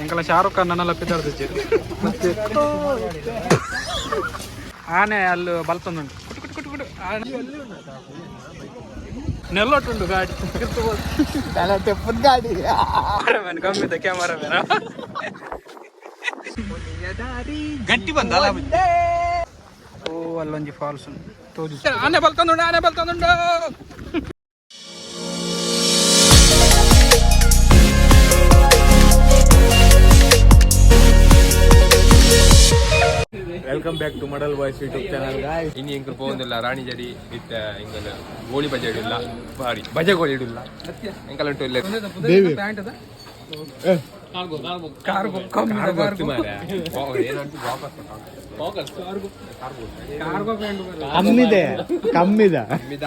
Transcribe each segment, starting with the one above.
ಎಂಕಲ ಶಾರುಖ್ ಖಾನ್ ನನ್ನಲ್ಲ ಪಿದಾರ್ದಿಜ್ಜಿ ಮತ್ತೆ ಆನೆ ಅಲ್ಲಿ ಬಲ್ತೊಂದುಂಟು ಕುಟು ಕುಟು ಕುಟು ಕುಟು ಆನೆ ನೆಲ್ಲೊಟ್ಟುಂಡು ಗಾಡಿ. ಗಾಡಿ. ಕ್ಯಾಮರಾಮನ್ ಕಮ್ಮಿದ ಕ್ಯಾಮರಾಮನ್ ಗಟ್ಟಿ ಬಂದಲ್ಲ. ಓ, ಅಲ್ಲೊಂಜಿ ಫಾಲ್ಸ್ ತೋಜು. ಆನೆ ಬಲ್ತೊಂದುಂಡು, ಆನೆ ಬಲ್ತೊಂದುಂಡು. Welcome back to Madal boys YouTube channel, guys. ಇನಿ ಎಂಕುಲು ಪೋವೊಂದುಲ್ಲ ರಾಣಿ ಜಡಿ ಇತ್ತ ಎಂಕಲ್ ಗೋಳಿ ಬಜೆ ಇಡುಲ್ಲ, ಬಾರಿ ಬಜೆ ಗೋಳಿ ಇಡುಲ್ಲ ಎಂಕಲ್ ಉಂಟು ಇಲ್ಲ. ಪ್ಯಾಂಟ್ ಅದ ಕಾರ್ಗೋ ಕಮ್ಮಿದ. ಗೊತ್ತು ಮಾರ್ರೆ. ಏನಂತ ವಾಪಸ್ ಕಾರ್ಗೋ ಪ್ಯಾಂಟ್. ಕಮ್ಮಿದೆ, ಕಮ್ಮಿದ. ಮಿದ.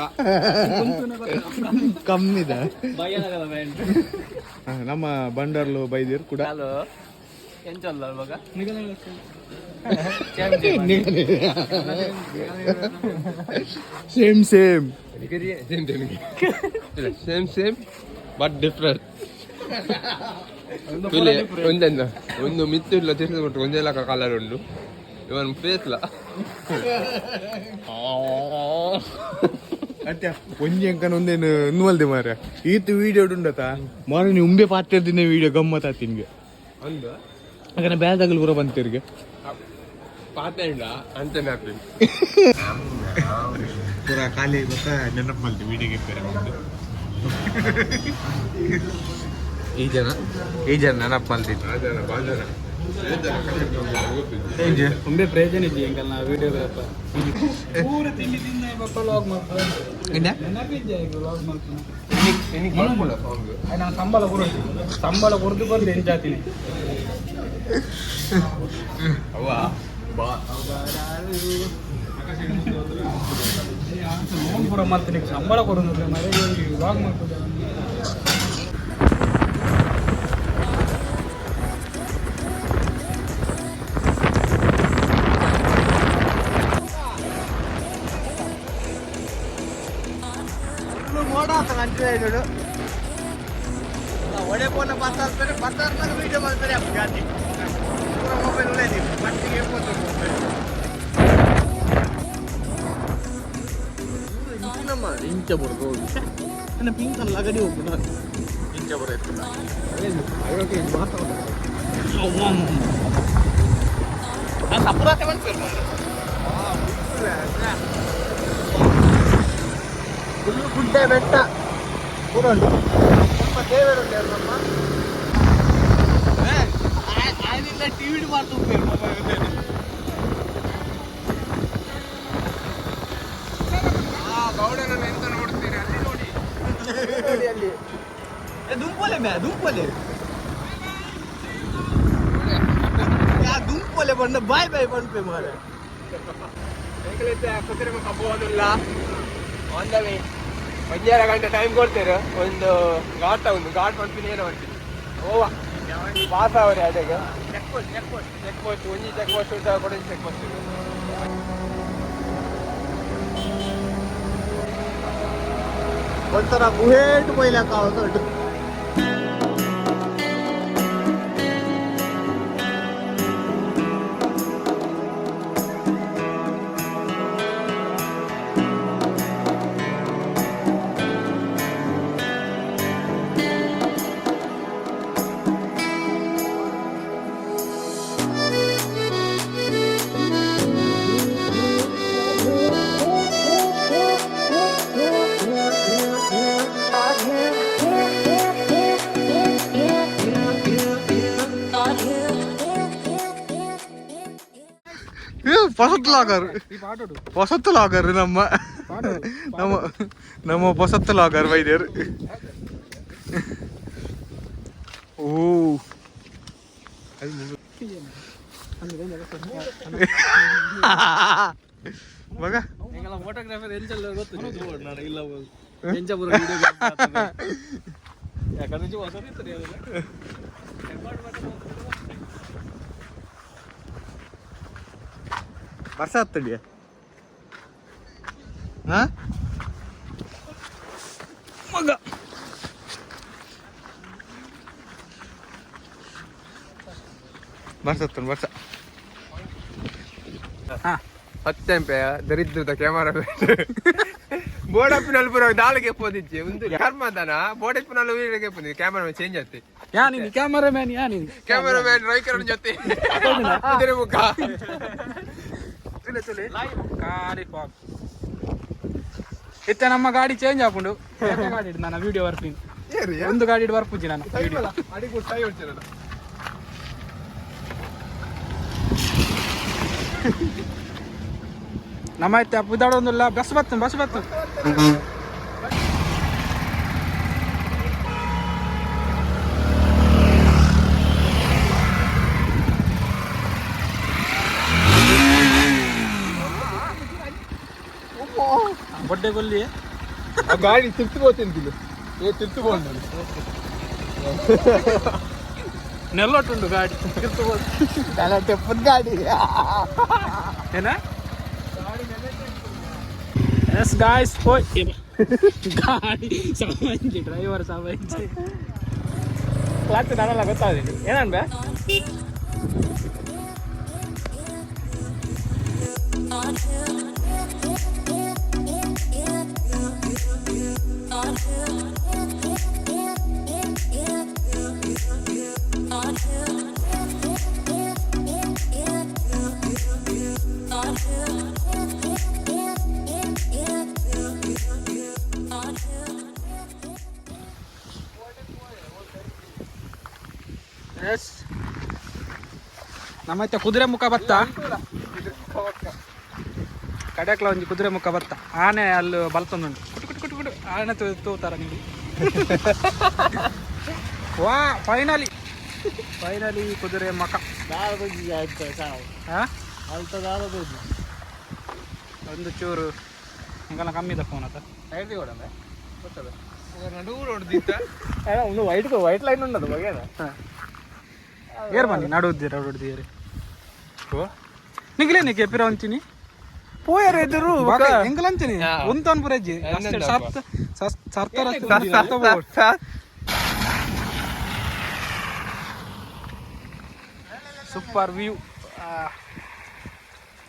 ಕಮ್ಮಿದ. ಹಾ, ನಮ್ಮ ಬಂಡರ್ಲು ಬೈದಿರ್ ಕೂಡ. Same same. Same same, same same but different. ಒಂದೆಂದ ಒಂದು ಮಿತ್ತು ಇಲ್ಲ, ತಿರ್ಸಿ ಕೊಟ್ಟು ಒಂದೇ ಲಕ್ಕ ಕಲರ್ ಉಂಟು ಇವನ್ ಫೇಸ್ಲ. ಅತ್ಯ ಒಂಜಿ ಅಂಕನ ಒಂದೇನು ನುವಲ್ದೆ ಮಾರ್ರೆ. ಈತ ವಿಡಿಯೋ ಉಂಡತ ಮಾರ, ನೀ ಉಂಬೆ ಪಾತ್ರ ದಿನ ವಿಡಿಯೋ ಗಮ್ಮತ್ ಆತಿನ್ಗೆ. ಒಂದು ಯಾಕಂದ್ರೆ ಬೇದಗಲು ಪೂರ ಬಂತಿರ್ಗೆ. ಪಾತೆ ಇಲ್ಲ ಅಂತ ಹ್ಯಾಪಿ. ಪೂರ ಖಾಲಿ ಗೊತ್ತಾ, ನೆನಪು ಮಲ್ತಿ ವಿಡಿಯೋಗೆ ಬೇರೆ ಒಂದು. ಈ ಜನ ಈ ಜನ ನೆನಪು ಮಲ್ತಿದ್ದು. ಆ ಜನ ಬಾ ಜನ. ಉಂಬೆ ಪ್ರಯೋಜನ ಇದ್ದಿ ಎಂಕಲ್ ನಾ ವಿಡಿಯೋಗ್ರಾಫರ್ ಪೂರ ತಿಂಡಿ ತಿಂದ ಬಪ್ಪ ಲಾಗ್ ಮಾಡ್ತಾರೆ. ನೆನಪಿದ್ದೆ ಈಗ ಲಾಗ್ ಮಾಡ್ತೀನಿ. ಸಾಂಗ್. ನಾನು ಸಂಬಳ ಕೊರದು, ಸಂಬಳ ಕೊರದು ಕೊರದು ಎಂಚಾತೀನಿ. ಅವ್ವ ಬಾ. ಲೋನ್ ಪೂರ ಮಾಡ್ತೀನಿ, ಸಂಬಳ ಕೊರದು ಮರೆ ಲಾಗ್ ಮಾಡ್ತದೆ. ಮೋಡ ಅಂಚಿನ ಒಡೆ ಪೋನ ಬತ್ತಾರ್ತಾರೆ, ಬತ್ತಾರ್ನಾಗ ವೀಡಿಯೋ ಮಾಡ್ತಾರೆ. ಜಾತಿ ಪೂರ ಮೊಬೈಲ್ ಒಳ್ಳೆದಿ ಮಟ್ಟಿಗೆ ಮೊಬೈಲ್. ಇಂಚ ಬರ್ಬೋದು, ನನ್ನ ಪಿಂಕ್ ಅಲ್ಲ ಗಡಿ ಹೋಗ್ಬಿಡ ಇಂಚ ಬರ. ಸಪುರಾತೆ ಫುಲ್ ಗುಡ್ಡೆ ಬೆಟ್ಟ ಪೂರ ಉಂಟು. ನಮ್ಮ ದೇವರು ಉಂಟು ನಮ್ಮ ಟಿವಿ ಮಾಡ್ತಾ. ಗೌಡನನ್ನು ಎಂತ ನೋಡ್ತೀರಿ? ಅಲ್ಲಿ ನೋಡಿ. ಅಲ್ಲಿ ದುಂಪೊಲೆ ಮ್ಯಾ ದುಂಪೊಲೆ ಯಾ ದುಂಪೊಲೆ ಬಂದ ಬಾಯ್ ಬಾಯ್ ಬಂದ್ಪೆ ಮಾರೆ. ಕುದುರೆ ಮುಖ ಹೋಗೋದಿಲ್ಲ. ಆನ್ the way. ಒಂಜಾರ ಗಂಟೆ ಟೈಮ್ ಕೊಡ್ತೇವೆ. ಒಂದು ಘಾಟ, ಒಂದು ಘಾಟ್ ಪನ್ಪಿನ ಏನೋ ಮಾಡ್ತೀನಿ. ಓವ ಪಾಸ್ ಅವರೇ ಅಡೆಗೆ check post, check post, check post. ಒಂಜಿ ಚೆಕ್ ಪೋಸ್ಟ್ ಉಂಟು, ಕೊಡೊಂಜಿ ಚೆಕ್ ಪೋಸ್ಟ್. ಒಂಥರ ಗುಹೇಟು ಪೈಲಾಕ ಉಂಟು. ಹೊಸತ್ ಲಾಗರ್. ಈ ಪಾಟೋಡು. ಹೊಸತ್ ಲಾಗರ್. ನಮ್ಮ ನಮ್ಮ ನಮ್ಮ ಹೊಸತ್ ಲಾಗರ್ ವೈದ್ಯರು. ಓ ಮಗ. ಫೋಟೋಗ್ರಾಫರ್ ಎಂಚಲ್ಲ ಗೊತ್ತು ಇಲ್ಲ, ಎಂಚ ಪೂರ ವಿಡಿಯೋ ಯಾಕಂದ್ರೆ ಹೊಸದಿತ್ತು ಅದೆಲ್ಲ. ವರ್ಷ ಹತ್ತಡಿಯ ಹಾ ಮಗ. ಬರ್ಸತ್ತನ್ ಬರ್ಸ. ಹಾ. ಸತ್ಯಂಪೆ ದರಿದ್ರದ ಕ್ಯಾಮರಾ ಬೋರ್ಡ್ ಅಪ್ಪಿನಲ್ಲಿ ಪೂರ ದಾಳಿಗೆ ಪೋದಿಜ್ಜಿ ಒಂದು ಕರ್ಮದನ ಬೋರ್ಡ್ ಅಪ್ಪಿನಲ್ಲಿ ವೀಡಿಯೋಗೆ ಪೋದಿ ಕ್ಯಾಮರಾ ಚೇಂಜ್ ಆಯ್ತು. ಯಾ ನೀನು ಕ್ಯಾಮರಾ ಮ್ಯಾನ್, ಯಾ ನೀನು? ಕ್ಯಾಮರಾ ಮ್ಯಾನ್ ರವಿಕರಣ್ ಜೊತೆ ಕುದುರೆ ಮುಖ. ಗಾಡಿ ಫಾಗ್ ಇತ್ತೆ ನಮ್ಮ ಗಾಡಿ ಚೇಂಜ್ ಆಪುಂಡು. ಬೇತೆ ಗಾಡಿ ಇಡು, ನಾನು ವಿಡಿಯೋ ಬರ್ತೀನಿ. ಒಂದು ಗಾಡಿ ಇಡು ಬರ್ಪುಜಿ ನಾನು ವಿಡಿಯೋ. ನಮ್ಮ ಇತ್ತೆ ಬುದಾಡೊಂದಿಲ್ಲ. ಬಸ್ ಬತ್ತು, ಬಸ್ ಬತ್ತು. ಬೊಡ್ಡೆಗೊಲ್ಲಿ. ಗಾಡಿ ತಿರ್ತು ಹೋಗ್ತೀನಿ, ಏ ತಿರ್ತು ಬೋದು. ನೆಲ್ಲೊಟ್ಟುಂಡು ಗಾಡಿ. ಗಾಡಿ. ಏನ? ಎಸ್ ಗಾಯ್ಸ್, ಹೋಯ್ ಗಾಡಿ ಸಾಮಾನ್ಯ ಡ್ರೈವರ್ ಸಾಮಾನ್ಯ ಕ್ಲಾಚ್ ನಾನೆಲ್ಲ ಗೊತ್ತಾಗಿದೆ ಏನನ್ ಬೇ. ಎಸ್, ನಮ್ಮತ್ತೆ ಕುದುರೆ ಮುಖ ಬತ್ತ ಕಡೆಕ್ಲ ಒಂಜಿ ಕುದುರೆ ಮುಖ ಬತ್ತ. ಆನೆ ಅಲ್ಲಿ ಬಲ್ತೊಂದುಂಟು. ಕುಟು ಕುಟು ಕುಟು ಕುಟು ಆನೆ ತೂತಾರ ನಿಮಗೆ. ವಾ, ಫೈನಲಿ ಫೈನಲಿ ಕುದುರೆ ಮುಖ. ಹಾ? ಒಂದು ಚೂರು ಹಿಂಗೆಲ್ಲ ಕಮ್ಮಿ ಇದೆ ಫೋನ್ ಆತ. ಒಂದು ವೈಟ್ ವೈಟ್ ಲೈನ್ ಉಂಟದು ಬಗೆನ. ಏರ್ ಬನ್ನಿ ನಡುದ್ದಿ ನಡುದ್ದಿ ನಿಗ್ಲೇನೆ ಕೆಪಿರ ಅಂತೀನಿ. ಪೋಯರ್ ಎದುರು. ಎಂಗಲ್ ಅಂತೀನಿ. ಒಂತನ್ ಪುರಜ್ಜಿ ಸರ್ತ ಸರ್ತ. Super view.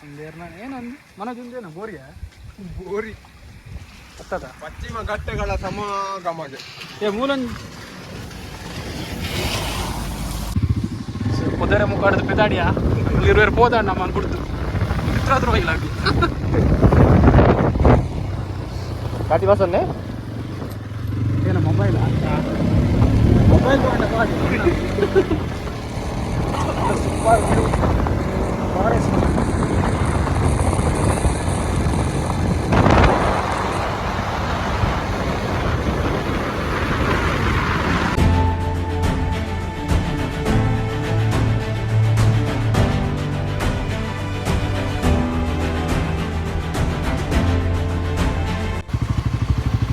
ಒಂದೇರ್ನ ಏನೊಂದು ಮನೋಜ್ ಒಂದೇನು ಬೋರಿಯಾ? ಬೋರಿ. ಹತ್ತದ. ಪಶ್ಚಿಮ ಘಟ್ಟಗಳ ಸಮಾಗಮಗೆ. ಏ ಮೂಲೊಂದು ಕುದುರೆ ಮುಖಾಡದ ಪಿದಾಡಿಯ ಇರುವರು ಪೋದಾಡ ನಮ್ಮ ಅನ್ಬಿಡ್ತು ಮಿತ್ರಾದ್ರೂ ಇಲ್ಲ. ಕಾಟಿ ಬಸ್ಸನ್ನೇ. ಏನು ಮೊಬೈಲ್ ಮೊಬೈಲ್ ತಗೊಂಡ. Super view, forest.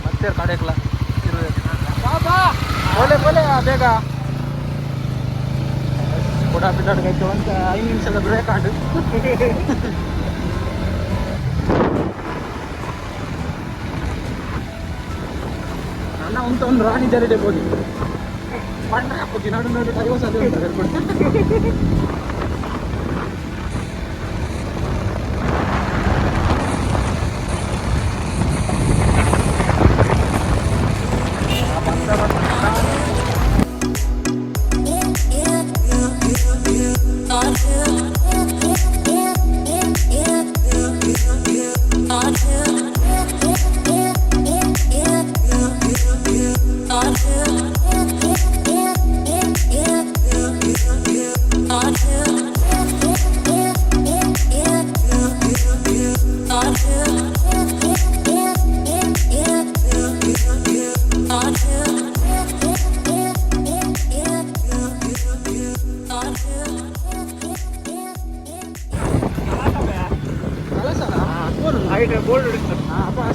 ಮತ್ತೆ ಕಡೆಕ್ಲ ಬೋಲೆ ಬೋಲೆ ಬೇಗ ಕೂಡ ಬಿದ್ದಾಡ್ಗೈತೆ. ಒಂದು 5 ನಿಮಿಷದ ಬ್ರೇಕ್ ಆಡು. ನನ್ನ ಒಂದು ಒಂದು ರಾಣಿ ಜರಡೆ ಬೋದಿ ಬಣ್ಣ ಹಾಕೋಗಿ ನಡು ನಡು ಡೈವರ್ಸ್ ಅದೇ ಉಂಟು ಕರ್ಕೊಂಡು.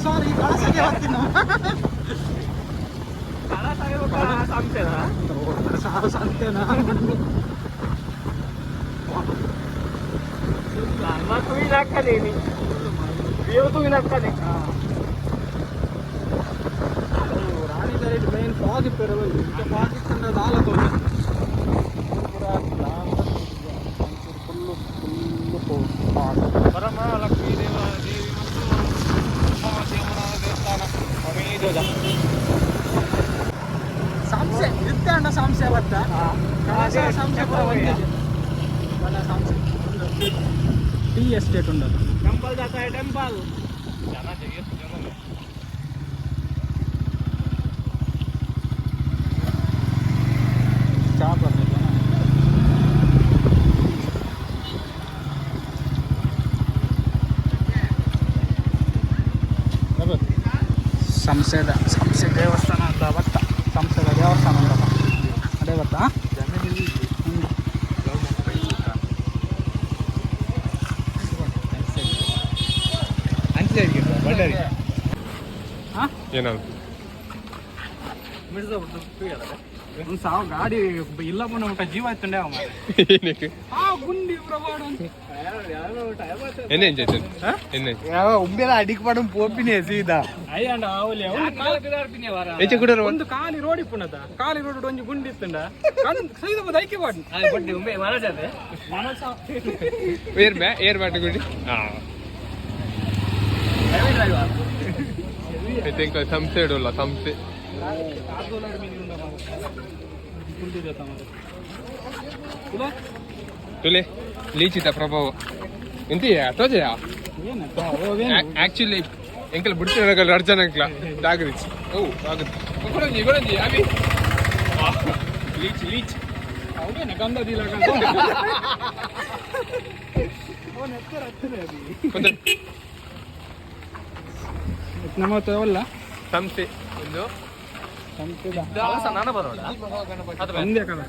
ಸಾರಿ, ಕಳಸಕ್ಕೆ ಬರ್ತೀನಿ. ಸಂತೆನಾ? ರಾಣಿ ಸೈಡ್ ಮೇನ್ ಫಾಗ್ ಇಪ್ಪೆರವಲ್ಲಿ. ಫಾಗ್ ಇತ್ತಂದ್ರೆ ದಾಲ ತೋಜ ಪೂರ. ಟೀ ಎಸ್ಟೇಟ್ ಉಂಡಲ್ಲ ಟೆಂಪಲ್ ಜಾತಾ ಹೈ ಟೆಂಪಲ್ ಚಾ ಬರ್ಬೇಕು. ಸಂಸೆದ ಸಂಸೆ ದೇವಸ್ಥಾನ ಅಂತ ಬರ್ತಾ, ಸಂಸೆದ ದೇವಸ್ಥಾನ ಉಂಟಪ್ಪ, ಅದೇ ಬರ್ತಾ. ಹಾಂ ಒಂದು ಸಾವು ಗಾಡಿ ಇಲ್ಲ ಪುಣ್ಣ ಮುಟ್ಟ ಜೀವ ಆಯ್ತುಂಡೆ ಅವ ಆ ಗುಂಡಿ ಪ್ರವಾಡ. ಉಂಬೆಲ ಅಡಿಕ್ ಪಡ ಪೋಪಿನೇ ಸೀದಾ. ಅಯ್ಯಂಡ ಆವಲಿ ಒಂದು ಖಾಲಿ ರೋಡ್ ಇಪ್ಪುನದ, ಖಾಲಿ ರೋಡ್ ಒಂಜಿ ಗುಂಡಿ ಇತ್ತುಂಡ ಸೈದ ಬದ ಐಕೆ ಬಾಡಿ. ಏರ್ ಬ್ಯಾಟ್ ಗುಡಿ. I think ಸಂಸೆ ಇಡೋಲ್ಲ ಸಂಸೆ. ತುಲೆ ಲೀಚಿತ ಪ್ರಭಾವ ಎಂತ ತೋಜೆಯಾ? ಆಕ್ಚುಲಿ ಎಂಕಲ್ ಬಿಡ್ತಿರ ಅರ್ಜನ ಅಂಕ್ಲ ದಾಗರಿಚ್ ಓ ಆಗುತ್ತೆ. ಕೊಡಂಜಿ ಕೊಡಂಜಿ ಅವಿ ಲೀಚ್ ಲೀಚ್. ಅವೇನ ಗಂಧದಿಲ್ಲ. ನಮ್ಮ ಅಲ್ಲ. ಸಂಸೆ ಒಂದು ಒಂದೇ ಕಲ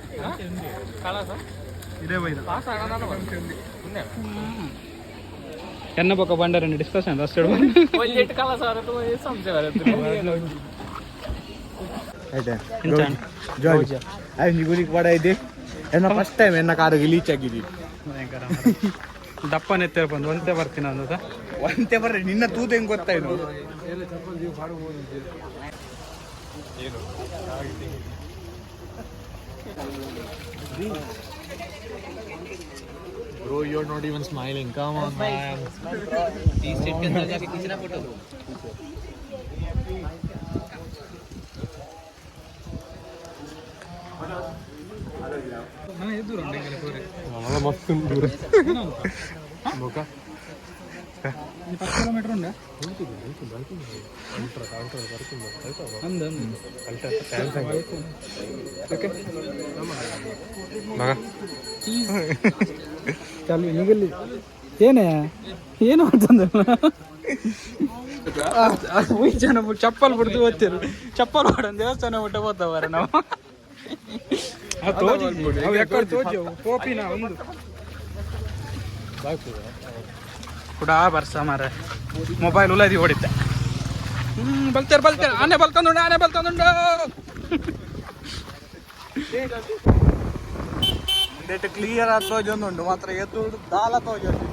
ಇದೇ ಬೈದ ಎನ್ನ ಪಕ್ಕ ಬಂಡಾರ ಡಿಸ್ಕಷನ್ ಅಷ್ಟು. ಆಯ್ತು, ಗುರಿಕ್ ಪಡ ಇದೆ. ಎನ್ನ ಫಸ್ಟ್ ಟೈಮ್ ಎನ್ನ ಕಾರಿಗೆ ಲೀಚ್ ಆಗಿದಿ. ದಪ್ಪ ನೆತ್ತರ ಬಂದು ಒಂದೇ ಬರ್ತೀನಿ ಅನ್ನೋದ. ಒಂತೆ ಬರ್ರಿ, ನಿನ್ನ ತೂತು ಹೆಂಗ್ ಗೊತ್ತಾಯ್ತು? Bro, you're not even smiling. Come on, man. ಮಸ್ತ್. ಪತ್ತು ಕಿಲೋಮೀಟರ್ ಉಂಟಾ? ಅಂದ ಮಗ. ಚಲು ಈಗಲ್ಲಿ ಏನೇ ಏನು ಅಂತಂದ್ರೆ ಜನ ಚಪ್ಪಲ್ ಬಿಡ್ದು ಓದ್ತಿರು, ಚಪ್ಪಲ್ ಮಾಡೋ ದೇವಸ್ಥಾನ ಬಿಟ್ಟು ಹೋಗ್ತಾವಾರ ನಾವು. ಪೋಪಿನ ಒಂದು ಕೂಡ ಬರ್ಸ ಮಾರ ಮೊಬೈಲ್ ಉಲ್ಲದಿ ಹೊಡಿತೆ. ಬಲ್ತಾರ ಬಲ್ತಾರ, ಆನೆ ಬಲ್ತಂದುಂಡು, ಆನೆ ಬಲ್ತಂದುಂಡು. ಕ್ಲಿಯರ್ ಆದ ತೋಜೊಂದುಂಡು ಮಾತ್ರ ಎತ್ತು ದಾಲ ತೋಜೊಂದು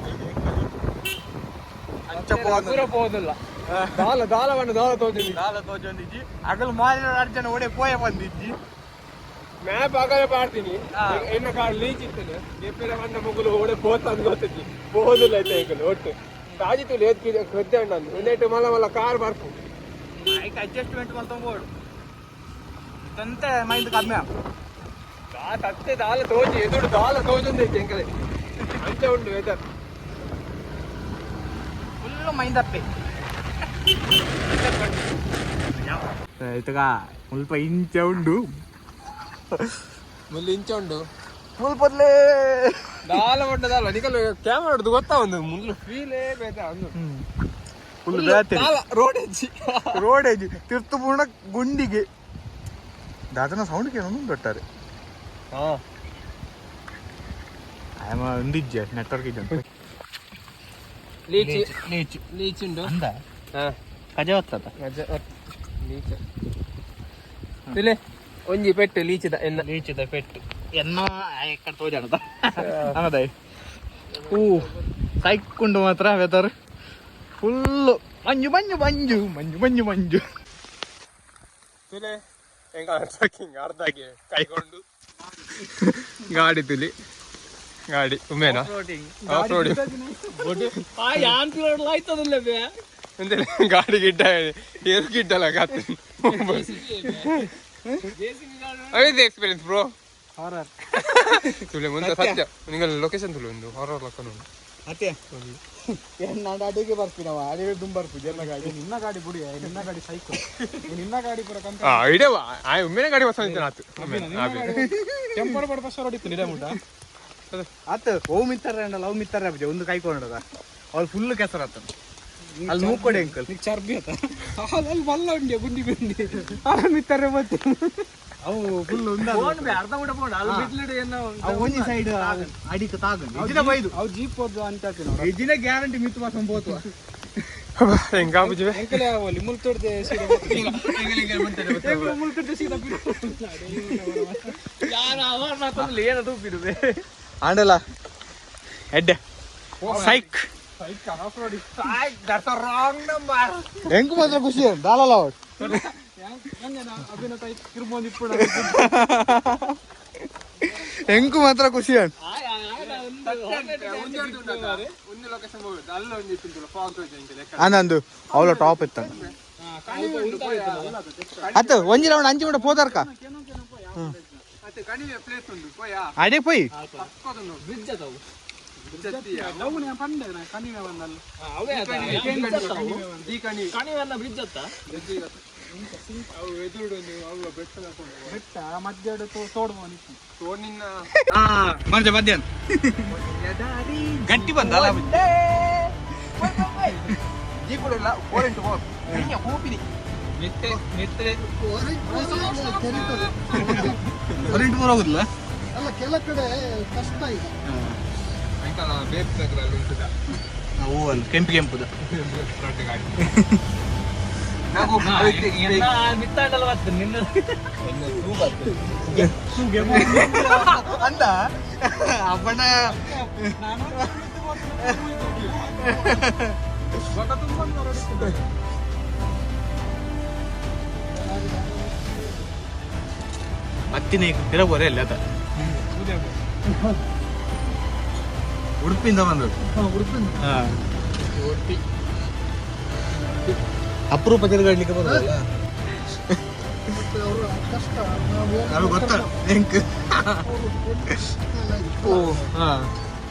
ಅಂಚ. ಪೋದಿಲ್ಲ, ದಾಲ ದಾಲ ಬಣ್ಣ ದಾಲ ತೋಜಿಲ್ಲ. ದಾಲ ತೋಜೊಂದಿಜ್ಜಿ, ಅಗಲು ಮಾರಿನ ಅರ್ಜನ ಒಡೆ ಪೋಯ ಬಂದಿಜ್ಜಿ. ಮ್ಯಾಪ್ ಆಗಲೇ ಪಾಡ್ತೀನಿ. ಎನ್ನ ಕಾರ್ ಲೀಚ್ ಇತ್ತನೆ ಎಪ್ಪೆರ ಬಣ್ಣ ಮುಗುಲು ಓಡೆ ಪೋತ ಅಂತ ಗೊತ್ತಿಜ್ಜಿ. ಪೋದಿಲ್ಲ ಐತೆ ಎಂಕಲು ಒಟ್ಟು ತಾಜಿತು ಲೇತ್ ಕೃತ್ಯ ಉಂಟು. ಒಂದೇಟು ಮಲ್ಲ ಮಲ್ಲ ಕಾರ್ ಬರ್ಪು. ಐಟ್ ಅಡ್ಜಸ್ಟ್ಮೆಂಟ್ ಮಲ್ತೊಂಬೋಡು ತಂತೆ ಮೈಂಡ್ ಕಮ್ಮಿ. ಆ ತತ್ತೆ ದಾಲ ತೋಜಿ, ಎದುರು ದಾಲ ತೋಜೊಂದೈತೆ ಎಂಕಲೆ, ಅಂಚ ಉಂಟು ವೆದರ್. ಫುಲ್ಲು ಮೈಂದಪ್ಪೆ ಆಯ್ತಗ ಮುಲ್ಪ ಇಂಚ ಉಂಡು. ಮುಲ್ಲು ಇಂಚ ಉಂಡು. ಮುಲ್ಪದ್ಲೇ. ದಾಲ ಬಣ್ಣ ದಾಲ ನಿಕಲ್ ಕ್ಯಾಮರಾ ಹೊಡ್ದು ಗೊತ್ತಾ, ಒಂದು ಮುಲ್ಲು ಫೀಲೇ ಬೇಕಾ ಒಂದು. ಫುಲ್ ಬೇತೆ. ದಾಲ ರೋಡ್ ಹೆಜ್ಜಿ. ರೋಡ್ ಏಜ್ ತಿರ್ತು ಪೂರ್ಣ ಗುಂಡಿಗೆ ದಾದನ ಸೌಂಡ್ ಕೇಳೋನು ದೊಟ್ಟಾರೆ. ಹಾ. ಆಯಮ ಒಂದಿಜ್ಜೆ ನೆಟ್ವರ್ಕ್ ಇಜ್ಜೆ. ಲೀಚ್. ಲೀಚ್. ಲೀಚ್ ಉಂಡು. ಅಂದ. ಹಾ. ಕಜೆ ಹೊತ್ತದ. ಲೀಚ್ ತುಲೆ ಒಂಜಿ ಪೆಟ್ಟು ಲೀಚಿದ ಎನ್ನ. ಲೀಚಿದ ಪೆಟ್ಟು ಎನ್ನ ಎక్కడ ತೋಜಾಣದ ಅನ್ನದೈ. ಹೂ ಸೈಕ್ಕುಂಡು ಮಾತ್ರ ವೆದರ್ ಫುಲ್ಲು ಮಂಜು ಮಂಜು ಮಂಜು ಮಂಜು ಮಂಜು ಮಂಜು. ತುಲೆ ಎಂಕ ಟ್ರಕ್ಕಿಂಗ್ ಅರ್ಧಗೆ ಕೈಗೊಂಡು ಗಾಡಿ ತುಲಿ ಗಾಡಿ ಉಮೇನಾ ಆಫ್ ರೋಡ್ ಗಾಡಿ ಗಿಡ್ಡ ಏರು ಗಿಡ್ಡಲ್ಲ ಗಾತಿ. Experience bro. ಹಾರರ್ ತುಲೆ ಮುಂದೆ ಸತ್ಯ ನಿಂಗೆ ಲೊಕೇಶನ್ ತುಲೆ ಒಂದು ಹಾರರ್ ಲೊಕೇಶನ್ ಉಂಟು ಅತ್ತೆ ನಾನು ಅಡಿಗೆ ಬರ್ತೀನವ ಅಡಿಗೆ ತುಂಬ ಬರ್ಪು ಎಲ್ಲ ಗಾಡಿ ನಿನ್ನ ಗಾಡಿ ಬಿಡಿ ನಿನ್ನ ಗಾಡಿ ಸೈಕಲ್ ನಿನ್ನ ಗಾಡಿ ಪೂರ ಕಂತ ಆ ಇಡವ ಆ ಒಮ್ಮೆನೆ ಗಾಡಿ ಬಸ್ ಆತು ಟೆಂಪರ್ ಬಡ ಬಸ್ ಹೊಡಿತು ನಿಡ ಮುಟ ಆತ ಓ ಮಿತ್ತಾರೆ ಅಂಡಲ್ಲ ಅವು ಮಿತ್ತಾರೆ ಅಬ್ಜೆ ಒಂದು ಕೈ ಕೊಂಡದ ಅವ್ಳು ಫುಲ್ ಕೆಸರಾತ ಅಲ್ಲಿ ನೂಕೊಡಿ ಅಂಕಲ್ ನಿಕ್ ಚರ್ಬಿ ಆತ ಅಲ್ಲಿ ಬಲ್ಲ ಉಂಡೆ ಗುಂಡಿ ಗುಂಡಿ ಮಿತ್ತಾರೆ ಬತ್ತೆ ಅವು ಫುಲ್ ಅರ್ಧ ಮುಟ ಫೋನ್ ಅಲ್ಲಿ ಬಿಟ್ಲಿಡು ಏನೋ ಒಂಜಿ ಸೈಡ್ ಅಡಿಕ ತಾಗಂದು ಇದಿನ ಬೈದು ಅವು ಜೀಪ್ ಹೋದ್ ಅಂತ ಹೇಳ್ತೀನಿ ಇದಿನ ಗ್ಯಾರಂಟಿ ಮಿತ್ತು ಮಾಸ ಪೋತು ಹೆಂಗ ಬುಜ್ವೆ ಅಂಕಲ್ ಅವಲ್ಲಿ ಮುಲ್ತೊಡ್ದೆ ಸೀದಾ ಮುಲ್ತೊಡ್ದೆ ಸೀದಾ ಯಾರು ಅವರ್ ಮಾತಂದ್ರೆ ಏನದು ಉಪ್ಪಿಡುವೆ ಆಂಡಲ್ಲ head psych that's wrong number ಹೆಂಗ್ ಮಾತ್ರ ಖುಷಿ ದಾಲಲ್ಲ ಅವ್ರು ಅಭಿನತ ಕಿರ್ಬೊಂದು ಇಪ್ಪು ಹೆಂಗು ಮಾತ್ರ ಖುಷಿ ಒಂದು ಲೊಕೇಶನ್ ಹೋಗುದು ಅಲ್ಲ ಒಂದು ಇತ್ತು ಫಾಗ್ ಆನಂದು ಅವಳ ಟಾಪ್ ಇತ್ತ ಅತ್ತ ಒಂಜಿ ರೌಂಡ್ ಅಂಚಿ ಮುಟ ಪೋತಾರ್ಕ ಮತ್ತೆ ಕಣಿವೆ ಪ್ಲೇಸ್ ಉಂಟು ಪೋಯಾ ಅಡೆ ಪೋಯ್ ಪಕ್ಕದೊಂದು ಬ್ರಿಡ್ಜ್ ಅದಾವು ಲವ್ ನೇ ಪಂಡೆ ನಾ ಕಣಿವೆ ಬಂದಲ್ಲ ಅವೇ ಈ ಕಣಿವೆ ಕಣಿವೆಲ್ಲ ಬ್ರಿಡ್ಜ್ ಅತ್ತ ಅವು ಎದುರುಡು ಒಂದು ಅವು ಬೆಟ್ಟ ಹಾಕೊಂಡು ಬೆಟ್ಟ ಮಧ್ಯಾಹ್ನ ತೋಡು ಬಂದಿತ್ತು ತೋಡಿನ ಮರ್ಜ ಮಧ್ಯಾಹ್ನ ಗಟ್ಟಿ ಬಂದಲ್ಲ ಜೀಪುಡಿಲ್ಲ ಫೋರ್ ಇಂಟು ಫೋರ್ ಹೂಪಿನಿ ಮೆತ್ತೆ ಮೆತ್ತೆ ಫೋರ್ ಇಂಟು ಫೋರ್ ಹೋಗುದಿಲ್ಲ ಅಲ್ಲ ಕೆಲ ಕಡೆ ಕಷ್ಟ ಇದೆ ಅಂಕಲ್ ಬೇರೆ ಅಲ್ಲಿ ಉಂಟುದ ಹೂವಲ್ಲ ಕೆಂಪು ಕೆಂಪುದ ದೊಡ್ಡ ಗಾಡಿ ನಾವು ಮಿತ್ತಾಂಡಲ್ಲ ಬರ್ತದೆ ನಿನ್ನ ಅಂದ ಅಪ್ಪಣ ಮತ್ತಿನ ಪಿರ ಬರೇ ಇಲ್ಲ ಆತ ಉಡುಪಿಯಿಂದ ಬಂದದ್ದು ಉಡುಪಿ ಅಪರೂಪ ತಿರುಗಾಡ್ಲಿಕ್ಕೆ ಬರೋದಲ್ಲ ಮತ್ತೆ ಅವರು ಕಷ್ಟ ನಾವು ಅದು ಗೊತ್ತ ಹೆಂಗ್ ಅವರು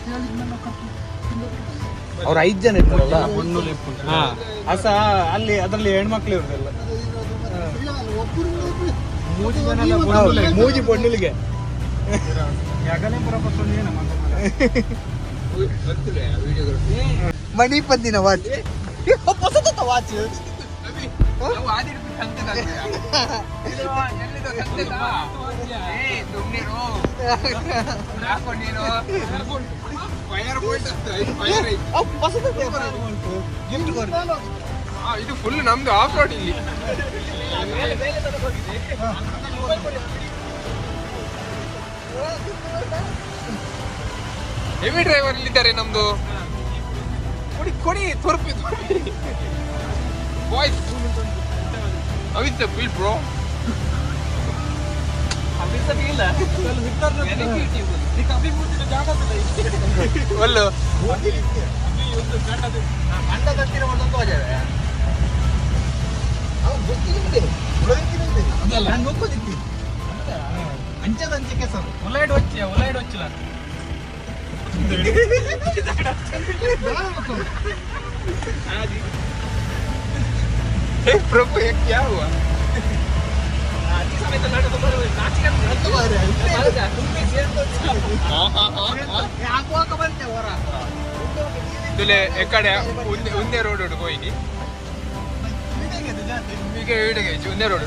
ಹೇಳಿದ್ಮೇಲೆ ಕರ್ಕೊಂಡು ಅವ್ರು ಐದು ಜನ ಇರ್ತಾರಲ್ಲ ಹಾ ಅಸ ಅಲ್ಲಿ ಅದರಲ್ಲಿ ಹೆಣ್ಮಕ್ಳು ಇರೋದೆಲ್ಲ ಒಬ್ಬರು ಮೂಜಿ ಪೊಣ್ಣುಲಿಗೆ ಯಾಗಲೇ ಪುರ ಬಸ್ ವಿಡಿಯೋಗ್ರಫಿ ಮಣಿ ಪಂದಿನ ವಾಚ್ ವಾಚ್ ನಾವು ಆದಿಡ್ಪಿ ಸಂತೆ ಏ ಸುಮ್ಮನಿರು ಹಾಕೊಂಡು ನೀನು ಫೈರ್ ಬೋಲ್ಟ್ ಫೈರ್ ಇದು ಫುಲ್ ನಮ್ದು ಆಫ್ ರೋಡ್ ಇಲ್ಲಿ ಹೆವಿ ಡ್ರೈವರ್ ಇಲ್ಲಿದ್ದಾರೆ ನಮ್ದು ಕೊಡಿ ಕೊಡಿ ತೊರ್ಪಿ ತೊರ್ಪಿ boys how is the feel bro ಒಲ್ಲು ಅಂಚದಂಚೆ ಕೆಸರು ಉಲೈಡ್ ವಚ್ಚಿ ಉಲೈಡ್ ವಚ್ಚಿಲ್ಲ हे प्रभु ये क्या हुआ ತುಲೆ ಎಕಡೆ ಉಂದೆ ಉಂದೆ ರೋಡ್ ಉಂಟು ಹೋಯ್ನಿ ಈಗ ಈಡಿಗೆ ಉಂದೆ ರೋಡ್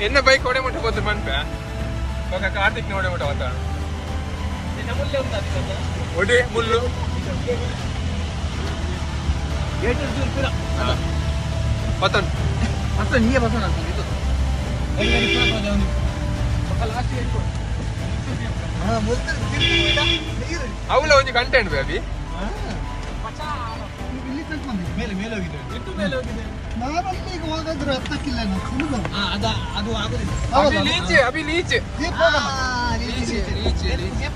ಎನ್ನ ಬೈಕ್ ಒಡೆ ಮುಟ್ಟ ಗೊತ್ತು ಮನ್ಪೆ ಬೊಕ ಕಾರ್ತಿಕ್ ಒಡೆ ಮುಟ್ಟ ಗೊತ್ತ ಒಡೆ ಮುಳ್ಳು ಪತನ್ ಮತ್ತೆ ನೀಯೇ ಬಸವಣ್ಣ ಅವಳ ಒಂಜಿ ಕಂಟೆಂಟ್ ಬೇಬಿ ಇಲ್ಲಿ ತನಕ ಬಂದಿದೆ ಮೇಲೆ ಮೇಲೆ ಹೋಗಿದೆ ಮೇಲೆ ಹೋಗಿದೆ ನಾವಲ್ಲಿ ಈಗ ಹೋಗಾದ್ರೆ ಹತ್ತಕ್ಕಿಲ್ಲ ನಾವು ಸುಲಭ ಅದು ಆಗುದಿಲ್ಲ ಹೌದಲ್ಲ? ಲೀಚೆ ಅಭಿ ಲೀಚೆ ಜೀಪ್ ಹೋಗಲ್ಲ ಲೀಚೆ ಲೀಚೆ ಲೀಚೆ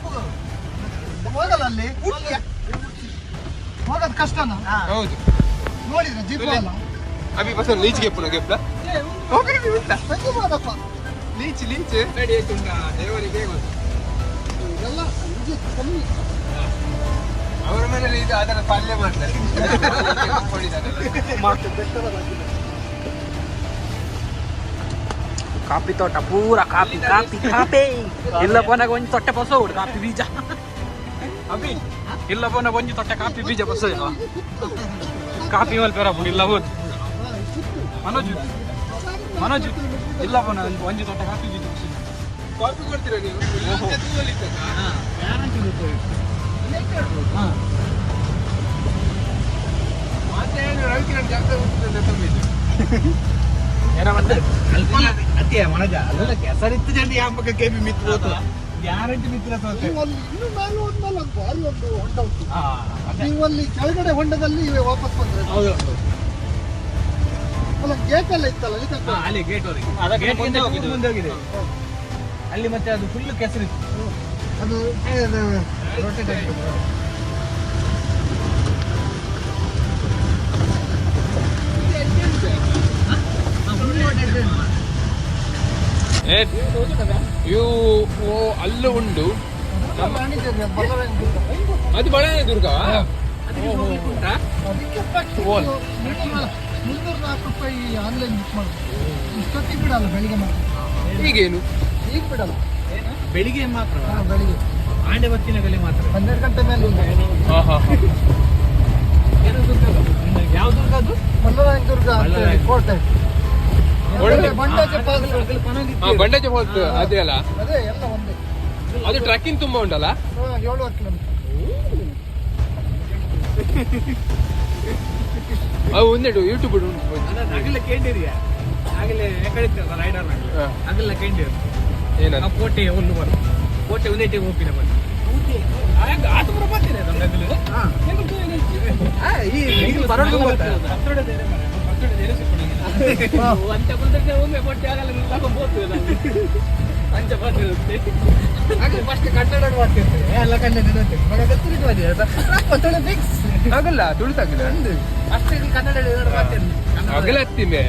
ಹೋಗಲ್ಲ ಅಲ್ಲಿ ಹೋಗೋದು ಕಷ್ಟನಾ ಹೌದು ನೋಡಿದ್ರೆ ಜೀಪ್ ಹೋಗಲ್ಲ ಅಭಿ ಬಸ್ ಲೀಚ್ಗೆ ಪುನಃ ಗೆಪ್ಲ ಸಂಜೆ ಮಾಡಪ್ಪ ಲೀಚ್ ಲೀಚ್ ರೆಡಿ ಆಯ್ತುಂಟಾ ದೇವರಿಗೆ ಗೊತ್ತು. ಇದೆಲ್ಲ ಇದು ಕಮ್ಮಿ. ಅವರ ಮನೇಲಿ ಇದು ಅದರ ಪಲ್ಯ ಮಾಡ್ತಾರೆ. ಕಾಫಿ ತೋಟ ಪೂರ ಕಾಫಿ ಕಾಫಿ ಕಾಫಿ. ಇಲ್ಲ ಪೋನಾಗ ಒಂಜಿ ತೊಟ್ಟೆ ಪಸ ಉಂಟು ಕಾಫಿ ಬೀಜ. ಅಭಿ ಇಲ್ಲ ಪೋನಾಗ ಒಂಜಿ ತೊಟ್ಟೆ ಕಾಫಿ ಬೀಜ ಪಸ ಇಲ್ಲ ಕಾಫಿ ಮೇಲೆ ಪೇರ ಇಲ್ಲ ಹೋದ್ ಮನೋಜ್ ಮನೋಜ್ ಇಲ್ಲ ಪೋನ ಒಂಜಿ ತೊಟ್ಟೆ ಕಾಫಿ ಬೀಜ ಪಸ. ಕಾಫಿ ಕೊಡ್ತೀರಾ ನೀವು? ಮತ್ತೆ ರವಿಕಿರಣ್ ಜಾಸ್ತಿ ತುಂಬಿದ್ದು. ನೀವು ಅಲ್ಲಿ ಇನ್ನೂ ಮೇಲೆ ಹೋದ್ಮೇಲೆ ಒಂದು ಭಾರಿ ಒಂದು ಹೊಂಡ ಉಂಟು. ನೀವು ಅಲ್ಲಿ ಕೆಳಗಡೆ ಹೊಂಡದಲ್ಲಿ ವಾಪಸ್ ಬಂದ್ರೆ ಅಲ್ಲ, ಗೇಟ್ ಎಲ್ಲ ಇತ್ತಲ್ಲ ಅಲ್ಲಿ ತನಕ. ಅಲ್ಲಿ ಗೇಟ್ ವರೆಗೆ ಮುಂದೆ ಹೋಗಿದೆ ಅಲ್ಲಿ. ಮತ್ತೆ ಅದು ಫುಲ್ ಕೆಸರಿತ್ತು. ಅದು ರೊಟೇಟ್ ಆಗಿದೆ. ಇವು ಅಲ್ಲೂ ಉಂಡು. ಅದು ಬಳ್ಳಾರಿ ದುರ್ಗ. ಅದಕ್ಕೆ 304 ರೂಪಾಯಿ ಆನ್ಲೈನ್ ಬುಕ್ ಮಾಡ್ಬೇಕು. ಇಷ್ಟೊತ್ತಿಗೆ ಬಿಡಲ್ಲ, ಬೆಳಿಗ್ಗೆ ಮಾತ್ರ. ಈಗೇನು ಈಗ ಬಿಡಲ್ಲ. ಬೆಳಿಗ್ಗೆ ಮಾತ್ರ. ಹಾ, ಬೆಳಿಗ್ಗೆ ಆಂಡೆ ಬತ್ತಿನಗಲ್ಲಿ ಮಾತ್ರ. 12 ಗಂಟೆ ಮೇಲೆ ಉಂಟು. ಯಾವ ದುರ್ಗ ಅದು? ಬಲ್ಲರಾಯನ ದುರ್ಗ ಅಂತ ಹೇಳಿ ಕೋಟೆ. ಒಳ್ಳೆ. ಬಂಡಾಜೆ ಫಾಲ್ಸ್. ಬಂಡಾಜೆ ಫಾಲ್ಸ್ ಅದೇ ಅಲ್ಲ? ಅದೇ ಎಲ್ಲ ಒಂದೇ. ಅದು ಟ್ರೆಕ್ಕಿಂಗ್ ತುಂಬಾ ಉಂಟಲ್ಲ? 7.5 ಕಿಲೋಮೀಟರ್. ಅದು ಒಂದೆರಡು ಯೂಟ್ಯೂಬ್ ಉಂಟು. ಆಗಲೇ ಕೇಂಡಿರಿಯ ಆಗಲೇ ಕಳಿತಲ್ಲ ರೈಡರ್ ಆಗಲ್ಲ ಕೇಂಡಿರು. ಏನದು? ಕೋಟೆ ಒಂದು ಬರ್ ಕೋಟೆ ಒಂದೇ ಹೋಗ್ತೀನಿ ಬನ್ನಿ. ಆತ ಬರೋ ಬರ್ತೀನಿ ಆಗಲ್ಲ ತುಳಿತಾಗಿಲ್ಲ ಅಗಲ ಹತ್ತಿಮೆ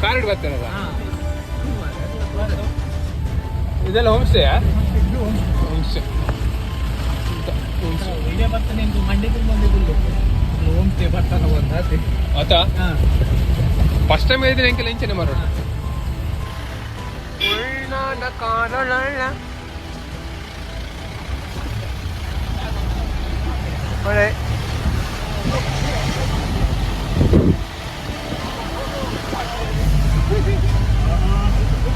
ಕಾರ್ಡ್ ಬರ್ತಾರಲ್ಲ. ಇದೆಲ್ಲ home stay. Home stay. Home stay ಬರ್ತಾನ ಒಂದು ಆತ ಫಸ್ಟ್ ಟೈಮ್ ಹೇಳಿದ್ರೆ ಎಂಕೆಲ್ಲ ಇಂಚನೆ ಮಾರೋಣ. ಒಳ್ಳೆ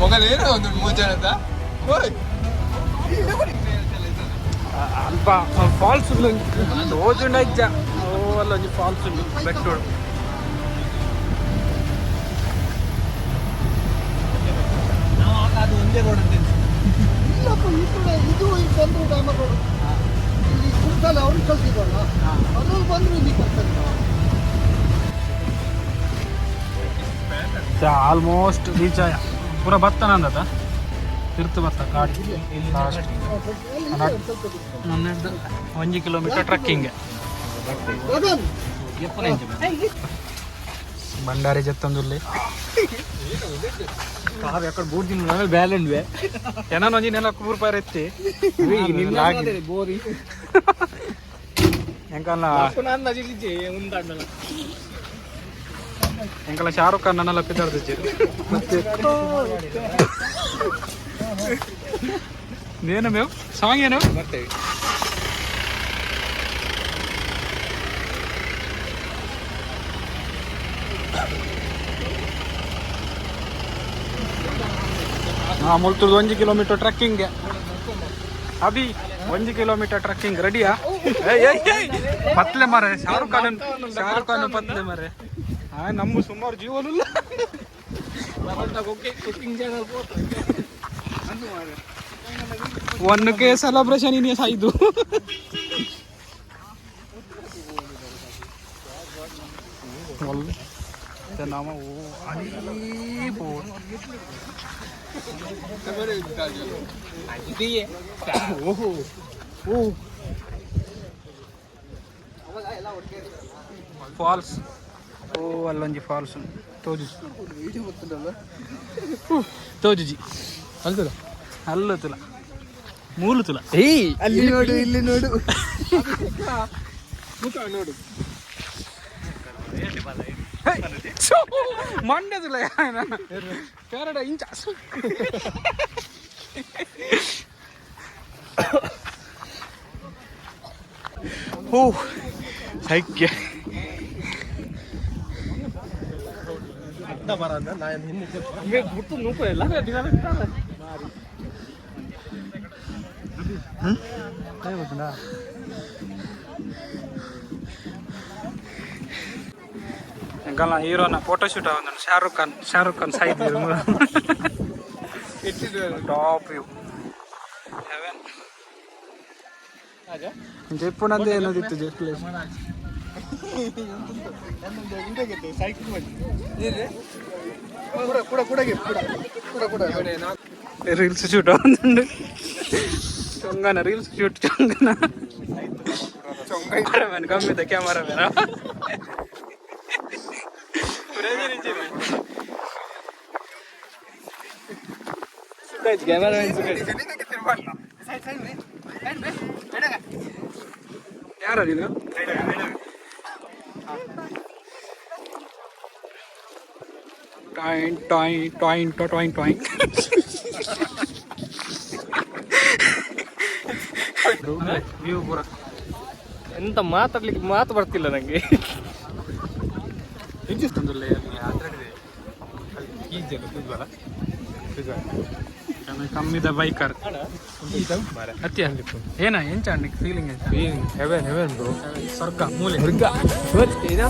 ಮೊಗಲ್ ಏನೋ ಒಂದು ಮೂರು ಜನದ. ಅಲ್ಪ ಫಾಲ್ಸ್ ಓಜುಂಡ ಇಜ್ಜ ಓ ಅಲ್ಲೊಂಜಿ ಫಾಲ್ಸ್ ಉಂಟು ಬೆಟ್ಟೋಡು. ಅದು ಒಂದೇ ರೋಡ್ ಅಂತ ಇಲ್ಲಪ್ಪ, ಈ ಕಡೆ ಇದು ಇಲ್ಲಿ ಬಂದ್ರು ಡಾಮರ್ ರೋಡ್. ಇಲ್ಲಿ ಕುಂಟಾಲ ಅವ್ರಿಗೆ ಕಳ್ಸಿದ್ವಲ್ಲ, ಅದ್ರಲ್ಲಿ ಬಂದ್ರು ಇಲ್ಲಿ ಬರ್ತಾರೆ. ಆಲ್ಮೋಸ್ಟ್ ರೀಚ್ ಆಯ ಪೂರ ಬತ್ತನ ಅಂದದ ತಿರ್ತು ಬತ್ತ ಕಾಡಿ ಲಾಸ್ಟ್. ಅಲ್ಲಿ ಇದೆ ಒಂದ್ ಸ್ವಲ್ಪ ದೂರ. ಒಂಜಿ ಕಿಲೋಮೀಟರ್ ಟ್ರೆಕ್ಕಿಂಗ್. ಗಗನ್ ಬಂಡಾರಿ ಜತ್ತಂದುಲ್ಲಿ ಬ್ಯಾಲೆಂಡ್ವೆ ಏನೋ ಒಂಜಿ ನೆಲ ಕೂರ್ ಪಾರ್ ಎತ್ತಿ ಬೋರಿ ಎಂಕಲ್ಲ ಎಂಕಲ್ಲ ಶಾರುಖ್ ಖಾನ್ ನನ್ನೆಲ್ಲ ಪಿದಾಡ್ದಿಜ್ಜಿ. ಮತ್ತೆ ಏನು ಮೇವ್ ಸಾಂಗ್ ಏನು ಬರ್ತೇವೆ. ಹಾ ಮುಲ್ತುರ್ದು ಒಂಜಿ ಕಿಲೋಮೀಟರ್ ಟ್ರೆಕ್ಕಿಂಗ್. ಅಭಿ ಒಂಜಿ ಕಿಲೋಮೀಟರ್ ಟ್ರೆಕ್ಕಿಂಗ್ ರೆಡಿಯಾ? ಪತ್ಲೆ ಮಾರೆ ಶಾರುಖ್ ಖಾನ್ ಶಾರುಖ್ ಖಾನ್ ಪತ್ಲೆ ಮಾರೆ. ಆ ನಮ್ಮ ಸುಮಾರು ಜೀವನಿಲ್ಲ. Cooking channel one K celebration ಇನಿ ಸಾಯ್ದು. ನಮ್ಮ ಫಾಲ್ಸ್ ಓ ಅಲ್ಲೊಂಜಿ ಫಾಲ್ಸ್ ತೋಜು ತೋಜುಜಿ. ಅಲ್ತದ. ಅಲ್ಲ ತುಲ, ಮೂಲು ತುಲ. ಏಯ್. ಅಲ್ಲಿ ನೋಡು, ಇಲ್ಲಿ ನೋಡು. ಮುಖ ನೋಡು. ಮಂಡ್ಯ ತುಲ ಪೇರಡ ಇಂಚ. ಹೋ, ಸೈಕ್ಯ. ಎಂಕಲ್ನ ಹೀರೋನ ಫೋಟೋ ಶೂಟ್ ಆವಂದುಂಡು. ಶಾರುಖ್ ಖಾನ್, ಶಾರುಖ್ ಖಾನ್ ಸೈದ್. Top view, heaven. ಜೈಪುನಂದೇ ಏನದಿತ್ತು ಜೈ ಪ್ಲೇಸ್. ಕೂಡ ಕೂಡ ಕೂಡ ಕೂಡ ಕೂಡ ಕೂಡ. ರೀಲ್ಸ್ ಶೂಟ್ ಆವಂದುಂಡು. ಚೊಂಗನ ರೀಲ್ಸ್ ಶೂಟ್, ಚೊಂಗನ ಕ್ಯಾಮರಾಮನ್, ಕಮ್ಮಿದ ಕ್ಯಾಮರಾಮನ್. ಯಾರ ನೀನು? ಟಾಯಿಂಗ್ ಟಾಯಿಂಗ್ ಟಾಯಿಂಗ್ ಟಾಯಿಂಗ್ ಟಾಯಿಂಗ್. ವ್ಯೂ ಪೂರ. ಎಂತ ಮಾತಾಡ್ಲಿಕ್ಕೆ ಮಾತು ಬರ್ತಿಲ್ಲ ನಂಗೆ. ಕಮ್ಮಿದ ಬೈಕರ್ ಅತ್ಯ ಏನ ಎಂಚ ಫೀಲಿಂಗ್? Heaven, Heaven bro. ಸ್ವರ್ಗ ಮೂಲೆ. ಏನೋ.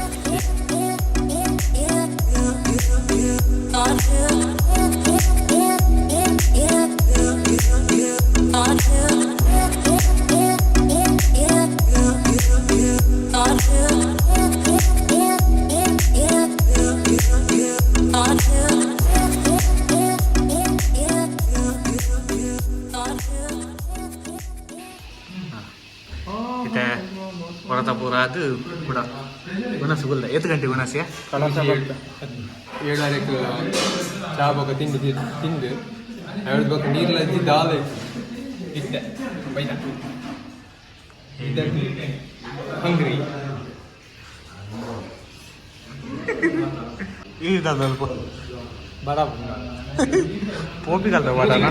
ಇತ್ತೆ ಹೊರತ ಪೂರ ಅದು ಕೂಡ ಗುಣಸು ಗುಲ್ಲ. ಏತ್ ಗಂಟೆ ಗುಣಸಿಯ? 7:30ಕ್ಕೆ ಚಾ ಬೊಕ ತಿಂಡಿ ತಿಂದು ಎರಡು ಬೊಕ ನೀರ್ಲಜ್ಜಿ ದಾಲ್ ಇತ್ತೆ ಬೈದ ಹಂಗ್ರಿ. ಇದು ಸ್ವಲ್ಪ ಬಡ ಪೋಪಿಗಲ್ದ ಬಡನ.